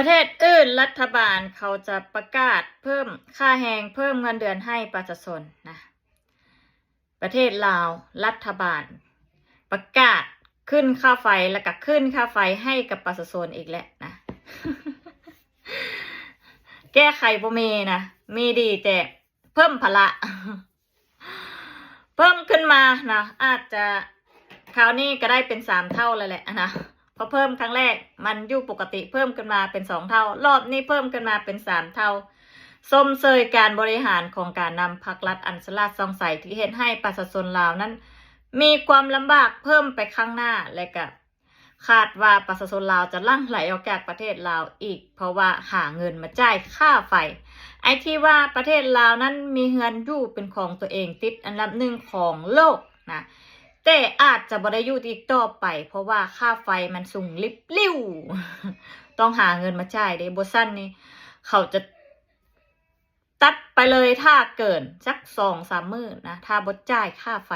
ປະເທດອື່ນລັດຖະບານເຂົາຈະປະກາດເພີ່ມຄ່າແຮງ ເພີ່ມເງິນເດືອນໃຫ້ປະຊາຊົນນະ. ປະເທດລາວລັດຖະບານປະກາດຂຶ້ນຄ່າໄຟ ແລ້ວກໍຂຶ້ນຄ່າໄຟໃຫ້ກັບປະຊາຊົນອີກແລ້ວນະ. ແກ້ໄຂບໍ່ມີນະ ມີດີແຕ່ເພີ່ມພາລະ ເພີ່ມຂຶ້ນມານະ ອາດຈະ ຄາວນີ້ກໍໄດ້ເປັນສາມເທົ່າແລ້ວແຫຼະນະ. ເພາະເພີ່ມຄັ້ງແລກມັນຢູ່ປົກກະຕິ ເພີ່ມຂຶ້ນມາເປັນສອງເທົ່າ ລອບນີ້ເພີ່ມຂຶ້ນມາເປັນສາມເທົ່າ. ຊົມເຊີຍການບໍລິຫານຂອງການນຳພັກລັດອັນສະຫຼາດສ່ອງໃສ ທີ່ເຮັດໃຫ້ປະຊາຊົນລາວນັ້ນມີຄວາມລຳບາກເພີ່ມໄປຂ້າງໜ້າ ແລະກະຄາດວ່າປະຊາຊົນລາວຈະຫຼັ່ງໄຫຼອອກຈາກປະເທດລາວອີກ ເພາະວ່າຫາເງິນມາຈ່າຍຄ່າໄຟ. ໄອ້ທີ່ວ່າປະເທດລາວນັ້ນມີເຮືອນຢູ່ເປັນຂອງຕົວເອງ ຕິດອັນດັບໜຶ່ງຂອງໂລກນະ ແຕ່ອາດຈະບໍ່ໄດ້ຢູ່ອີກຕໍ່ໄປ ເພາະວ່າຄ່າໄຟມັນສູງລິບລິ້ວ ຕ້ອງຫາເງິນມາຈ່າຍເດ້ ບໍ່ຊັ້ນນີ້ເຂົາຈະຕັດໄປເລີຍ ຖ້າເກີນຈັກສອງສາມມື້ນະ ຖ້າບໍ່ຈ່າຍຄ່າໄຟ.